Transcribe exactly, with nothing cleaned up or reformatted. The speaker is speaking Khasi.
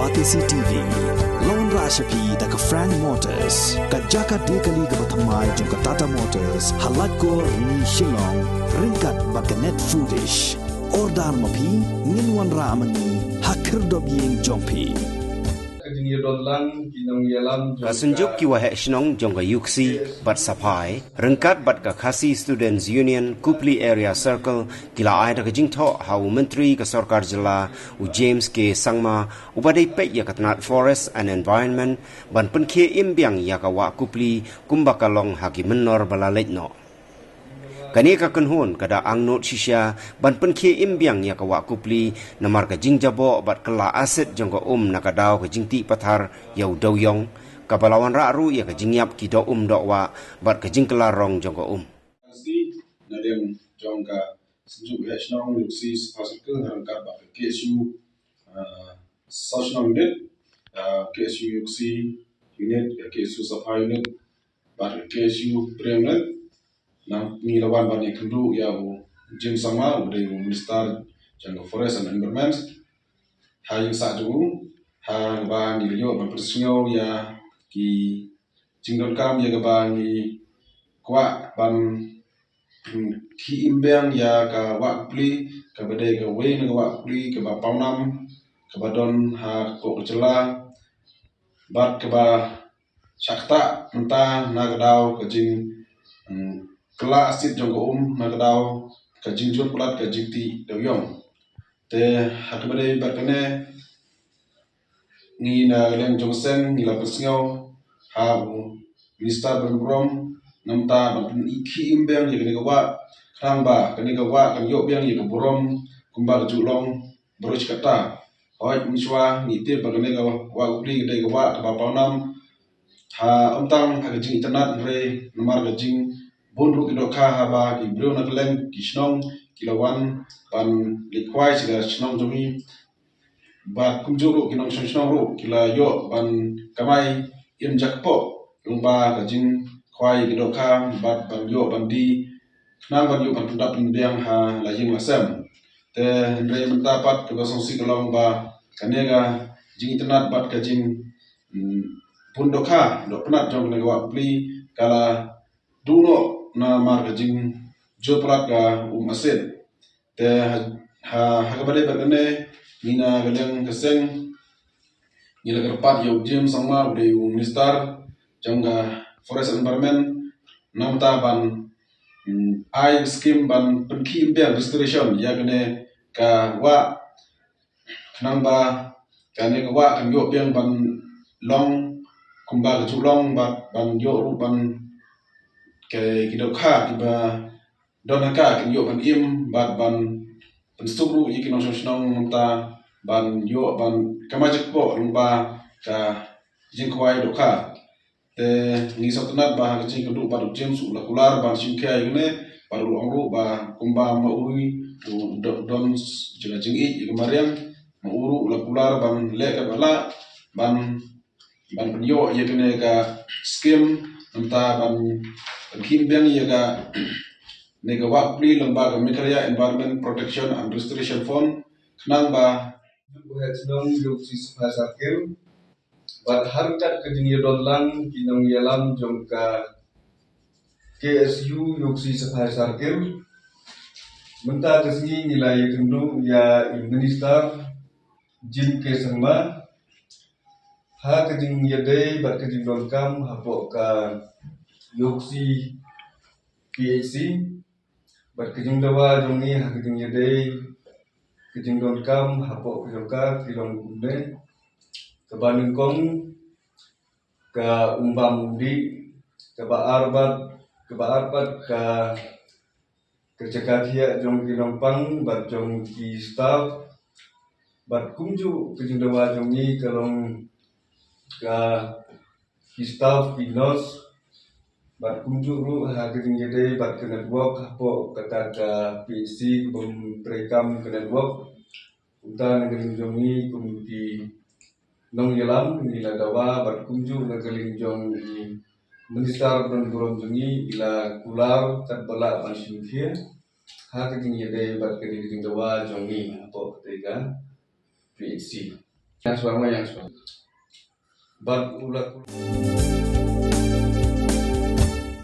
Batesi T V, la wanrah sha phi da ka Frank Motors, ka jaka die kali kaba thymmai jong ka Tata Motors, ha Laitkor Rni Shillong, ryngkat bad ka Net Foodish. Order ma phi, ngin wanrah ma ngi ha khyrdop ïing jong phi. Ka jingïadon lang ki nongïalam jong ka Synjuk ki waheh shnong jong ka Iooksi bad Saphai, ryngkat bad ka Khasi Students Union Kupli Area Circle, ki la ai da ka jingthoh ha u Myntri ka Sorkar Jylla, u James K Sangma, uba dei peit ïa ka tnat Forest and Environment, ban pynkhie im biang ïa ka wah Kupli kumba ka long ha ki mynnor ba la leit noh. Kane ka kynhun ka da angnud shisha ban pynkhie im biang ïa ka wah Kupli, namar ka jingjaboh bad kylla acid jong ka um na ka daw ka jingtih pathar ïa u dewiong, kaba la wanrah ruh ïa ka jingïap ki doh um doh wah bad ka jingkylla rong jong ka um. Ka si na liang jong ka Synjuk Waheh Shnong Iooksi Saphai Circle ryngkat bad ka K S U, ah, South Shnong Unit, ah, K S U Iooksi Unit, K S U Saphai Unit, bad ka K S U Pdeng Unit. Nang ngi la wan ban ïakynduh ïa u James Sangma, u dei u Minister jong ka Forest and Environment. Ha ïing sah jong u, ha kaba ngi la ïoh ban pynsngew ïa ki jingdonkam ïa kaba ngi kwah ban, hmm, khie im biang ïa ka wah Kupli, kaba dei kawei na ka wah Kupli kaba pawnam, kaba don hapoh ka jylla, bad kaba shah ktah mynta na ka daw ka jing, hmm, kylla acid jong ka um, na ka daw ka jingjur palat ka jingtih dewiong. Te ha kaba dei bad kane, ngi na liang jong ka seng ngi la pynsngew ha u Minister ba burom, namar ba pynkhie im biang ïa kane ka wah, khnang ba kane ka wah kan ïoh biang ïa ka burom kumba ka ju long baroh shi katta. Hooid, mynshuwa ngi tip ba kane ka wah Kupli ka dei ka wah kaba pawnam, ha, ym tang ha ka jingitynnad hynrei namar ka jingbun ruh ki dohkha, haba ki briew na kylleng ki shnong ki la wan ban leit khwai sha ka shnong jong ngi, bad kumjuh ruh ki nongshong shnong ruh ki la ïoh ban kamai im jakpoh lyngba ka jingkhwai ki dohkha bad ban ïoh ban die, khnang ban ïoh ban pyndap pynbiang ha la ïing la sem. Te hynrei mynta pat kaba sngewsih ka long ba kane ka jingitynnad bad ka jing, hmm, bun dohkha, dohpynat jong kane ka wah Kupli ka la duh noh namar ka jingjur palat ka um acid. Te ha, ha, ha kaba dei bad kane, ngi na ka liang ka seng ngi la kyrpad ïa u James Sangma, u dei u Minister jong ka Forest and Environment, namar ban, hmm, ai skim ban pynkhie im biang, restoration ïa kane ka wah, khnang ba kane ka wah kan ïoh biang ban long kumba ka ju long, bad ban ïoh ruh ban, ki, ki dohkha kiba don ha ka kin ïoh ban im bad ban pynsuk ruh ïa ki nongshong shnong mynta ban ïoh ban kamai jakpoh lyngba ka jingkhwai dohkha. Te ngi sngewtynnad ba ha ka jingkynduh bad u James u la kular ban shim khia ïa kane, bad u la ong ruh ba kumba ma u ruh u don jingïeit ïa ka mariang, ma u ruh u la kular ban leh kaba lah ban ban pynïoh ïa kane ka skim, mynta ban pynkhie im biang ïa kane ka wah Kupli lyngba ka Meghalaya Environment Protection and Restoration Fund, khnang ba Synjuk Waheh Shnong Iooksi Saphai Circle bad ha ryngkat ka jingïadon lang ki nongïalam jong ka K S U Iooksi Saphai Circle. Mynta ka sngi ngi la ïakynduh ïa i Minister James K Sangma ha ka jingïadei bad ka jingdonkam hapoh ka Iooksi P H C, bad ka jingdawa jong ngi ha ka jingïadei ka jingdonkam hapoh ka jong ka ki long kumne: kaba nyngkong ka um bam um dih, kaba ar bad, kaba ar bad ka ka jaka thiah jong ki nongpang bad jong ki staff, bad kumjuh ka jingdawa jong ngi ka long ka ki staff, ki nurse, bad kumjuh ruh ha ka jingïadei bad ka network hapoh kata ka P H C kaba treikam ka network. Kumta na ka liang jong ngi kum ki nongïalam ngi la dawa bad kumjuh na ka liang jong i Minister ba don burom jong ngi i la kular katba lah ban shim khia ha ka jingïadei bad ka jingdawa jong ngi hapoh kata ka P H C. Yang shuwa ma, yang shuwa. Bad u la